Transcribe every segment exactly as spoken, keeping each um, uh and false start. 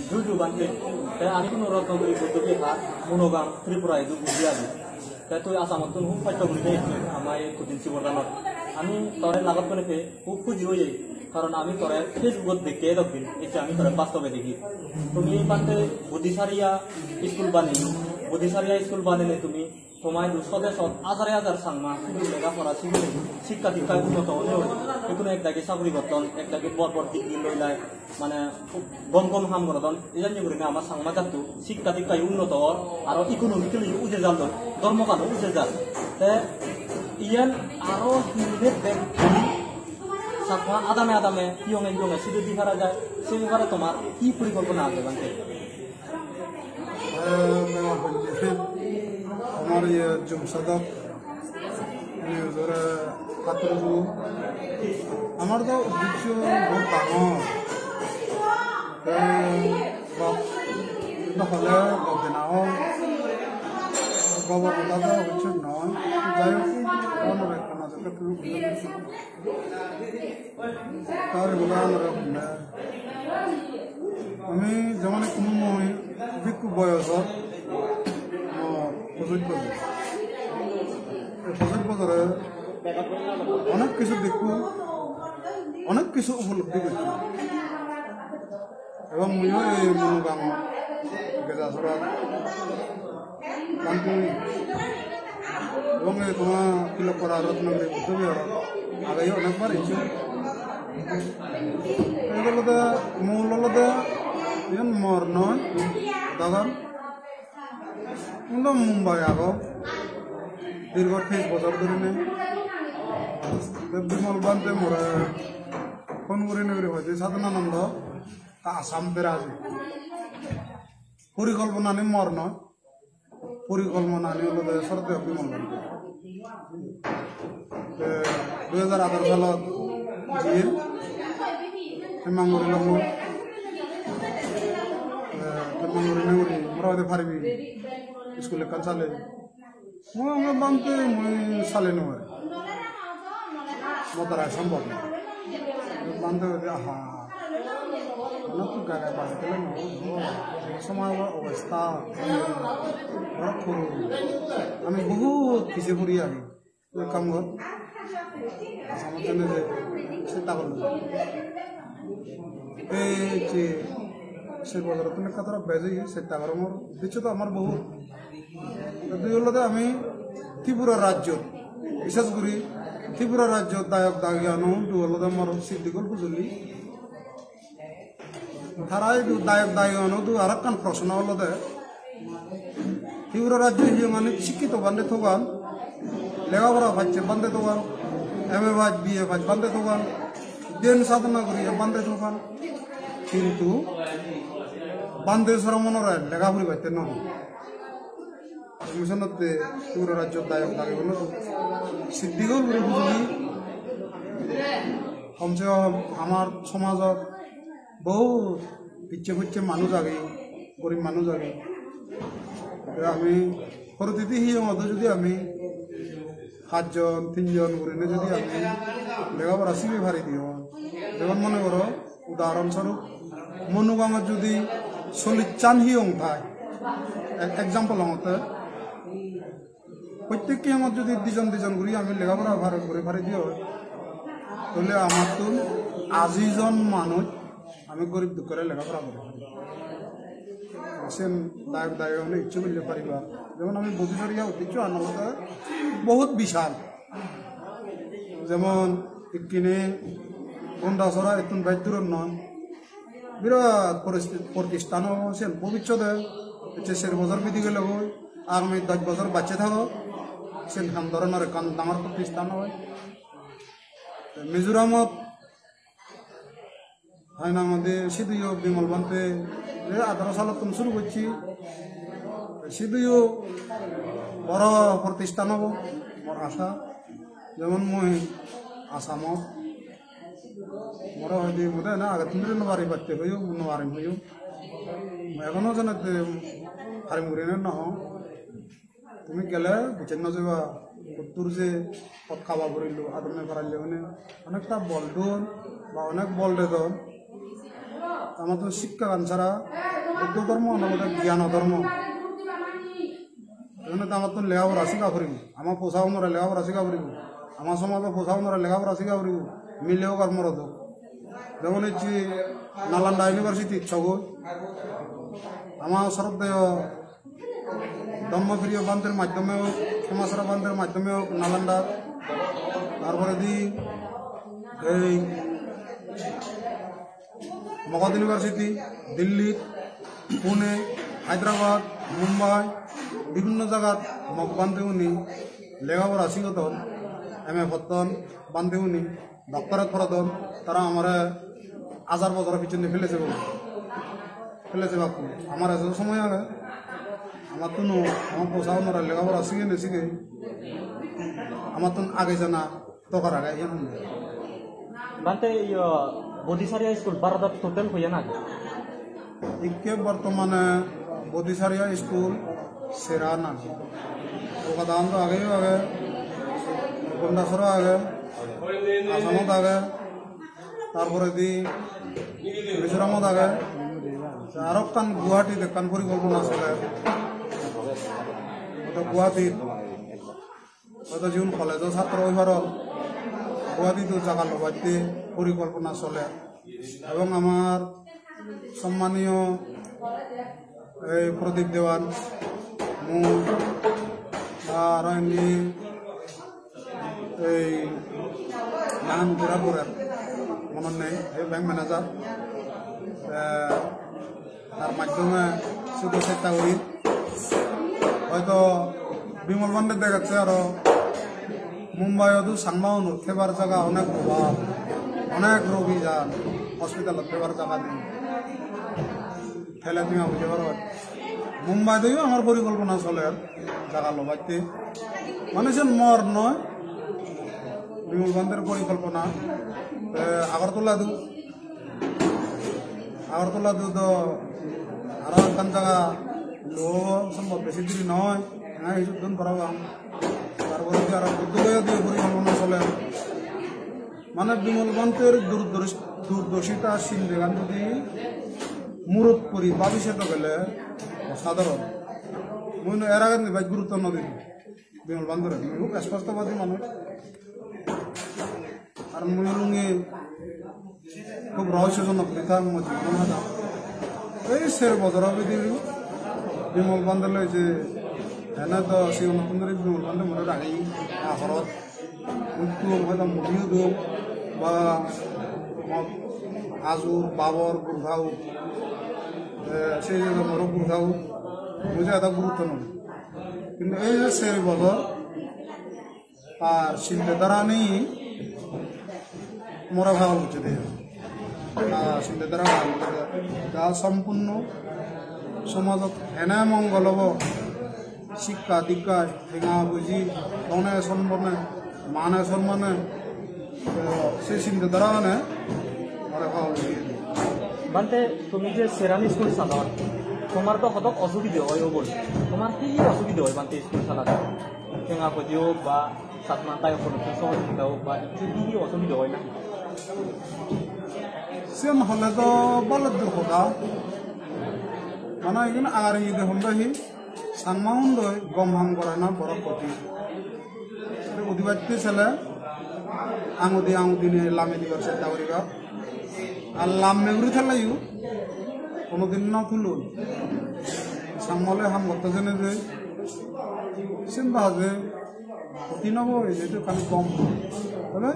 Juju Bhante, te ami hono rokom guri Buddho Vihar, Munogang, Tripura idu guri agi. Te tui Assamottun hub hosto guri de ecchos ama ei Kothin Cibor danot. Ami tore lagot pene pei hub huji oye, karon ami tore Facebook-ot dekke edok din, ecche ami tore bastobe degi. Tumi Bhante Bodhichariya school banei, Bodhichariya school banene tumi Toma idu sode sot hajare hajar Changma sidu lega pora sigile, sikka dikka unnoto one oi. Ikkunu ek dagi saguri gotton, ek dagi bor bor degree loi lai, mane gom gom ham gorodon. Iyan gurine ama Changma jatto sikka dikka unnoto or, aro economically uje jadon, dhormo gano uje jar. Te iyan aro hine bek guri Changma adame adame hiyonge hiyonge sidu di para jai, se bepare tomar hi porikolpona age Bhante? Eh, mela hoide amar iye jum sadok news ore patro du. Amar do uddeccho bahut dangor. Eh, gop, do hole gop dena hoi. Gobor hoda do hocche noi. Jai hok, amar ekkan ajokke tumi bujo. Tar hula amar ekkan. Ami jemon ekku mui bikku boyosot, mo pojoj bojor. Ei pojoj bojore onek kisu dekku, onek kisu upolobdhi gocchi. Ebong muiyo ei Munogang, Gejasorat, Bhante, ebong ei toma Tilokpara Ratnagiri Buddho Viharot ageyo onekbar ecchi. Ei olode mul olode iyen mor noi, dadan. Undo Mumbai ago, dirgo teis bojor dhorine. Te Bimal Bhante more phone gurinei guri hoide, "Sadhanananda, ta Assam beraji." Porikolponani mor noi, porikolponani olode Sroddheyo Bimal Bhante. Te dui hajar atharo salot jiyen, hemmang guri longor. Te hemmang guri nenguri, mora hoide paribi, school ekkan sale. Mui onge Bhante mui sale nw pari. Mo darai sombhob noi. Bhante hoide, "Aha, na tu gare bari gele no, o, somoy obo obostha, boro khuru. Ami bohut pije puri agi." Ek kam gor. Assamot jeinei je chesta gorlung. Ei je ser bojorottun ekka tora bej oye, chesta gorongor. Uddeccho to amar bohut. Te dui olode ami Tripura rajyot, bishes guri Tripura rajyot dayok dayikano hudu olode mor Siddigol Hujuli. Tara idu dayok dayikano hudu arekkan proshno olode, Tripura rajyo hiyonganit sikkito bhante thogan, lega pora pacche bhante thogan, M A pass, B A pass bhante thogan, dhyan sadhona guriye bhante thogan, hintu bhante sromonore lega puribatte no don. Misonotte Tripura rajyot dayok dayikano Siddigol guri hujuli, komse kom amar somajot bohut picche picche manuj age, gorib manuj age. Te ami protiti hiyongot jodi ami pajjon, tinjon gurinei jodi ami lega pora sibi pari diyon, jemon mone goro, udahoron sorup, Munogangot jodi chollish chan hiyong thai, ek-, example hongotte, prottek hiyongot jodi dijon dijon guri ami lega pora par guri pari diyo, tole amattun aji jon manuj ami gorib dukkore lega pora guri pari. Sen dayok dayikane icche gulle pariba. Jemon ami Bodhicariya uddeccho an olode bohut bishal. Jemon ikkine Gondasora ettun bej durot noi. Birat poris-, protisthan obo, siyen bobissote ecche ser bojor bidi gele goi, agami dosh bojor bacche thago, siyen ham dhoronor ekkan dangor protisthan obo. Te Mizoramot hai nang hoide siduyo Bimal Bhante je atharo salottun suru gocche, siduyo boro protisthan obo, mor asha. Jemon mui Assamot, more hoide, "Mui do ene agettun duri no pari batte hoyo, mui no parim hoyo. Mui egono jane te parim gurine no hong." Tumi gele buji no jeba, huddur je pot haba purilo, adonne paralle hone onekta bol don ba onek bol dedon. Amattun sikkagan sara Buddho dhormo no, oda gyan dhormo. Egunot amattun lega pora siga poribo, ama posa unore lega pora siga poribo, ama somajo posa unore lega pora siga poribo, mile hok ar morot hok. Jemon ecche Nalanda University sogo, ama sroddheyo Dhammapriya Bhanter maddhome hok, Khemasara Bhanter maddhome hok, Nalanda, tar poredi ei Magadh University, Delhi, Pune, Hyderabad, Mumbai, bibhinno jagat Mog Bhante uni lega pora sigodon, M A potton Bhante uni, doctorate porodon, tara amare hajar bojor pichonde phele jebo, phele jebakku. Amar ejo somoy age, amattun o, ama posa unore lega pora sigene sige, amattun age jana dorkar age, iyan honde. Bhante, iyo, Bodhichariya school Bharodot total hoyan age? Ikke bortomane Bodhichariya school seran age. Kolkata an do ageyo age, Gondasoro age, Assamot age, tar poredi Mizoramot age, te aro ekkan Guwahatit ekkan porikolpona soler. Oto Guwahatit, oto jigun college-o satro oi paron, Guwahatit-o jaga lobatte porikolpona soler. Ebong amar sommaniyo ei Pradip Dewan, mui, aro indi ei nangan Mudira Gorer, monot nei, ei bank manager. Te tar maddhome sidu chesta guri. Hoito Bimal Bhante degette aro Mumbai-odu Changma-unor thebar jaga onek obab, onek rogi jan, hospital-ot thebar jaga nei. Thele tenga buje paro. Mumbai-odu amar porikolpona soler jaga lobatte. Mane siyen mor noi, Bimal Bhanter porikolpona. Te Agartala-du Agartala-du do aro ekkan jaga lo, sombhob besi duri noi, enga hiju don parapang. Tar poredi aro Buddho Gaya-diyo porikolpona soler. Mane Bimal Bhanter durdosh-, durdorshita sindegan jodi murot puri babi sedo gele osadharon. Mui no er age ni bej gurutto no didi. Bimal Bhante, mui hub spostobadi manuj. Ar mui lungi hub rohosyojonok hoda mui jibonot hada. Ei ser bojoro bidire Bimal Bhante loi je ene do sigonottun dhuri Bimal Bhante more rageye, ahorot. Mui to hoda mudiyo do ba mo ajur babor guru thau. Eh, sei je moro guru thau. Mui je eda gurutto no dei. Hintu ei je ser bojor, tar sinte dharani more pagol gocche de. Tar sinte dhara pagol gocche de. Ja sompurno somajot hene mongol obo, sikka dikka, tenga puji, dhone sompone, mane sommane, to se sinte dhara mane more pagol gocche de. Bhante, tumi je Serani school salor, tomar to hodok osubide oi obol. Tomar hi hi osubide oi Bhante school salate? Tenga puji ok ba satman tai hono sohojogita ok ba hi hi osubide oi na? Siyan hole to balo dur hoda. Mane igun agari ide honde hi, Changma undoi gom ham gorana boro koti. Te udibatte sele angudi angudi ne lame dibar chesta guriba. Ar lamme guri theleyo honodin no tulon. Changma loi ham gotte jene je, sen baje kothin obo, ei je ekkan gom. Tole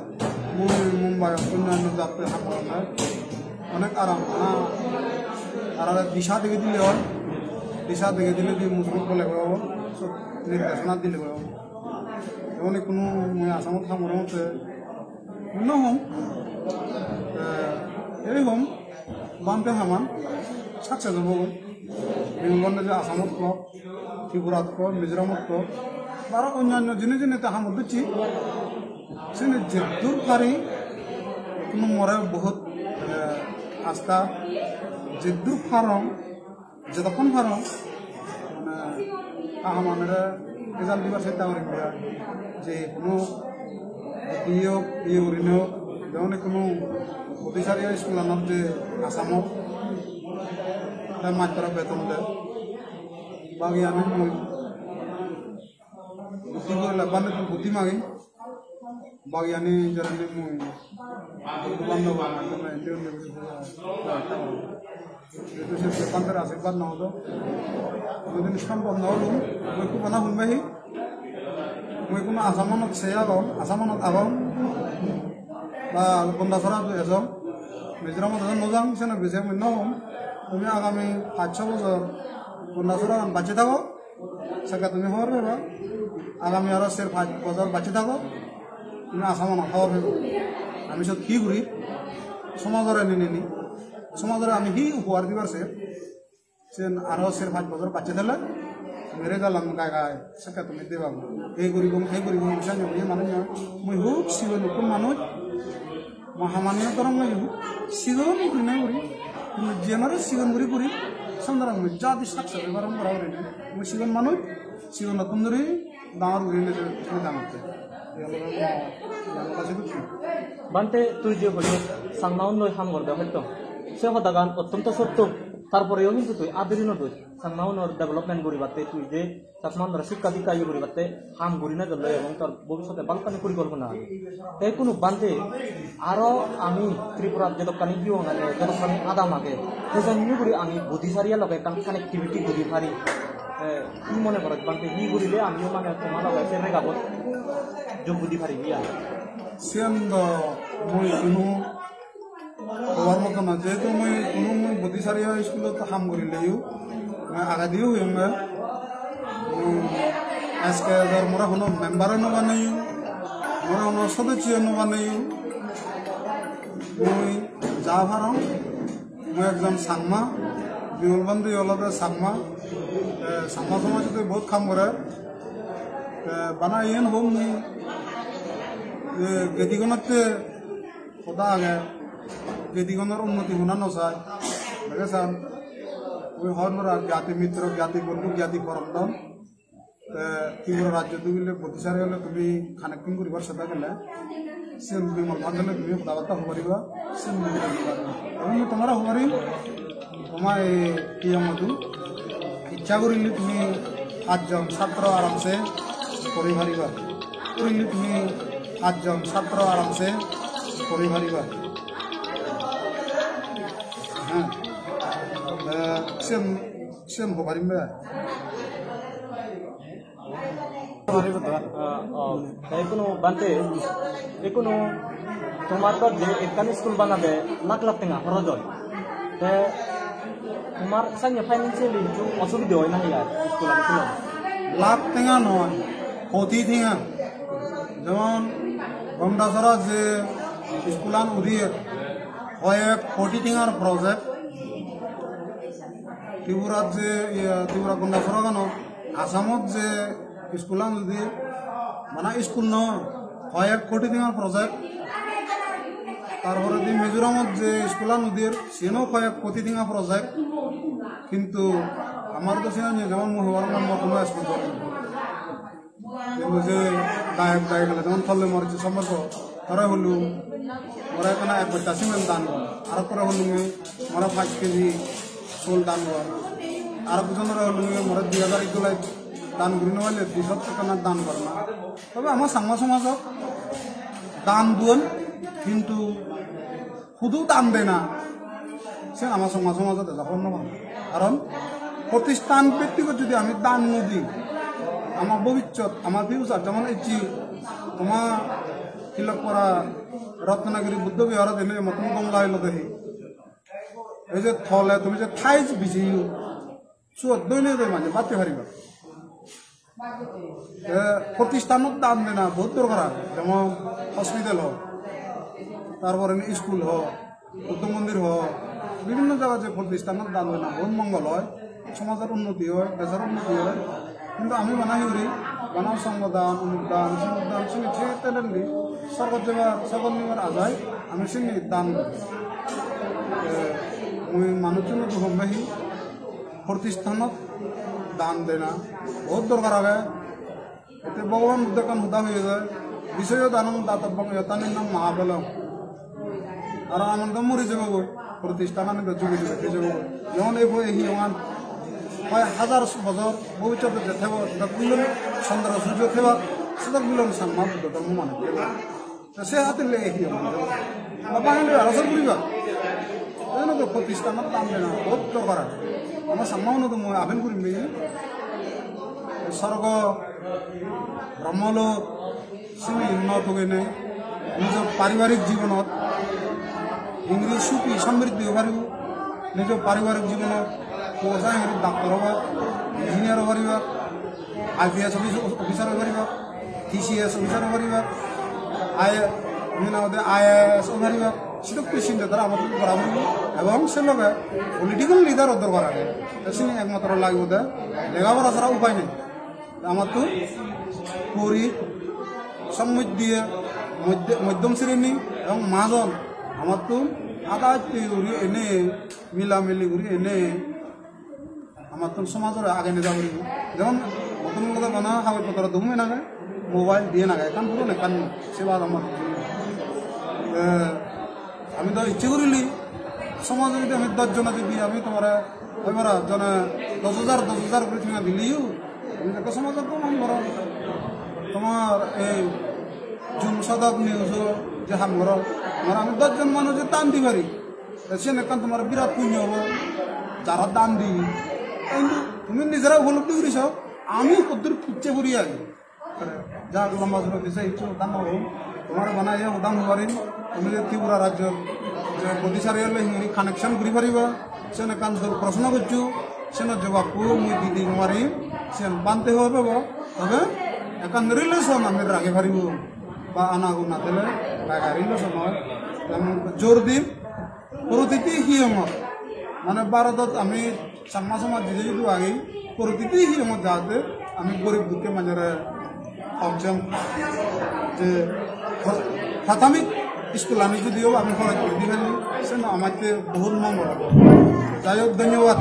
mui Mumbai onnanno jatte ham goronne onek aram, na? Tara disa dege dile oi, disa dege dile di mujungot gole goi obo, sot nirdeshona dile goi obo. Jemon ikkunu mui Assamot ham gorong te no hom, eh, ei hom, Bhante haman success obo goi. Bimal Bhante je Assamot ko, Tripurat ko, Mizoramot ko, aro onnanno jini jini te hamot docchi, sini jeddur pari, ikkunu more bohut, eh, asta, jeddur parong, jedokkon parong, mane, aha manere result dibar chesta gorim de, je hono iye ok, iye gurinei ok, jemon ikkunu Bodhichariya school anot je Assamot, Te mastor beton de. Bagiyani mui buddhi gorile bande tun buddhi magi. Bagiyani jarani mui buddhi bande bande. Jehetu se Bhagwantor ashirbad na hodo, konodim sombhob na olo. Mui ekku bana hum behi. Mui ekku Assamonot se agong, Assamonot agong. Ba Gondasora tu ejo. Mizoramot ejo no jang, seno bije mui no hom. Tumi agami pach choi bojor Gondasora bacche thago. Sekke tumi hobor peba. Agami aro ser pach bojor bacche thago. Tumi Assamonot hobor peba. Ami sot hi guri? Somajore nineni. Somajore ami hi upohar dibar se? Sen aro ser pach bojor bacche thele, mere galam gai gai, sekke tumi deba. Ei guribong, ei guribong, ei guribong, ei manuj noi. Mui hub sigon ekko manuj, mahamani dhorom noi, hub sigon guri noi guri. Mui jiyanore sigon guri guri, sandara mui jadi saksa bebaram gora guri. Mui sigon manuj, sigonottun duri dangor guri neje, neje dangor te. Ei olode mo, mo kaje dukki. Bhante, tui je hoye Changma unnoi ham gorde hoyto. Se hodagan ottonto sotto. Tarporeyo hintu tui adiri no doi. Changma unor development guribatte tui je Changma unore sikka dikka iye guribatte ham guri no jollo ebong tor bobissote balokkani porikolpona age. Te hono Bhante aro ami Tripura jedokkani view age, jedokkani adam age, te jonni guri ami Bodhichariya loge ekkan connectivity guri pari. Eh, hi mone gorot Bhante, hi gurile amiyo mane toma loge se regabot jog guri paribi ar? Siyan do mui hono hobar moto na, jehetu mui hono mui Bodhichariya school-ot ham gurileyo, mui agediyo hoyonge, mui S K S-or more hono member-o no baneyon, more hono sodosyo no baneyon, mui ja parong, mui ekjon Changma, Bimal Bhante olode Changma, eh, Changma somajot bohut ham gore. Eh, bana iyen hom mui, eh, gedigonotte hoda age, gedigonor unnoti hona no sai. Dege san, oi hor nora gyati mitro, gyati bondhu, gyati porom don. Te Tripura rajyo dugile Bodhichariya ole tumi connecting guribar seta gele, sen Bimal Bhante loi tumi hoda batta hoi pariba, sen Bimal Bhante loi. Ebong mui tomare hoi parim, toma ei piyongodu iccha gurile tumi pachjon satro aramse pori pariba. Gurile tumi pachjon satro aramse pori pariba. Heh. Eh, sen, sen hoi parim be. Ah, oh. Te ikkunu Bhante, ikkunu tomar to je ekkan school banade lakh lakh tenga horoj oi. Te tomar sanye financially hissu osubide oi nahi ar school an khulon? Lakh tenga noi, koti tenga. Jemon Gondasora je school an udiye, hoyek koti tengar project. Tripurat je, iya, Tripura Gondasora gano Assamot je school an udir, bana school no, hoyek koti tengar project. Tar poredi Mizoramot je school an udir, siyeno hoyek koti tenga project. Kintu amar do siyan nei, jemon mui hobar number hono school gor. Kintu je dayok dayok hole jemon Tolle Moriji somporko, tara holo, more ekkana ek bosta cement dan gor. Aro tara holo, more pach kg chol dan gor. Aro dujonore holo, more dui hajar ek dollar dan guri no palle, duiso tenga dan gor na. Tobe ama Changma somajot dan duon, kintu hudu dan dena, sen ama Changma somajot eja hobor no pang. Karon protisthan bhittik jodi ami dan no di, ama bobissot, ama future, jemon ecche toma Tilokpara Ratnagiri Buddho Viharot ene mottun gom lagilo dehi. Ei je tole tumi je tiles bijeyo, siyot doi nei doi manje batte pariba. Te protisthanot dan dena bohut dorkar age, jemon hospital hok, tar pore school hok, Buddho mondir hok, bibhinno jagat je protisthanot dan dena bohut mongol oi, somajor unnoti oi, dejor unnoti oi. Kintu ami bana hi guri, bana songho dan, umuk dan, somuk dan, sini thik telendi sorgot jebar, sorgot nibar ajai ami sini dan guri. Te mui manuchchunore hom behi, protisthanot dan dena bohut dorkar age. Ete Bhogoban Buddho ekkan hoda hoye je, "Visayo danang datobbang yatha ninnam mahaphalaṃ." Aro amon do mori jebogoi. Protisthanani do juge juge thei jebo. Jemon ei bo-, ei hiyongan hoi hajar bojor bobissote je thebo, sedok bilon Chandra Surjo theba, sedok bilon Changma Buddho dhormo mane thebo. To se hatille ei hiyongan thebo. Ba Bangali aro sor guriba. Eno do protisthanor dam dena bahut dorkar age. Ama Changma uno do mui aben gurim de. Sorgo, Brahmalok, sini no togene, nijo paribarik jibonot, hingiri suki somriddhi oi paribo, nijo paribarik jibonot, posa hingiri doctor obo, engineer oi paribo, I P S office-, officer oi paribo, T C S officer oi paribo, I-, mane olode I A S oi paribo, sedokke sinte dhara amattun gora puribo, ebong se loge political leader-o dorkar age. Te sini ekmatro lagibo de lega pora sara upai nei. Amattun gorib, sommoddhiye, moddhe-, moddhom sreni ebong majon amattun adatte guri ene, milamili guri ene amattun somajore age neja puribo. Jemon notun olode bana hagoj potro document age, mobile diyen age, ekkan puron ekkan nei, se bad amattun. Eh, ami do icche gurile, somajo jodi ami dos jone jodi ami tomare hoi para jone dos hajar, dos hajar guri tenga dileyo, ami ekko somajor doman gorong. Tomar ei Jun Sodak News-o je ham gorong, tomare ami dos jon manuje dan di pari. Te siyen ekkan tomar birat punyo obo, jara dan di. Hintu tumi nijera upolobdhi guriso, ami hoddur picche puri agi. Jak, lamba suro dise hissu hoda no hom. Tomare bana iye hoda no parim. Tumi je Tripura rajyor je bodhisari loi hingiri connection guri pariba, siyen ekkan dol proshno goccho, siyenor jobab mui di di no parim. Siyen bhante hobebo, tobe ekkan relation ami ragei paribo. Ba ana guna thele, ba relation oi. Te mui jor dim, protiti hiyongot, mane Bharodot ami Changma somaj jidi judu agi, protiti hiyongot jate ami gorib dukke manjore hom sem je pr-, prathamik school ani judi o ami horoj guri di pari, seno amatte bahut mongol obo. Jai hok, dhonyobad.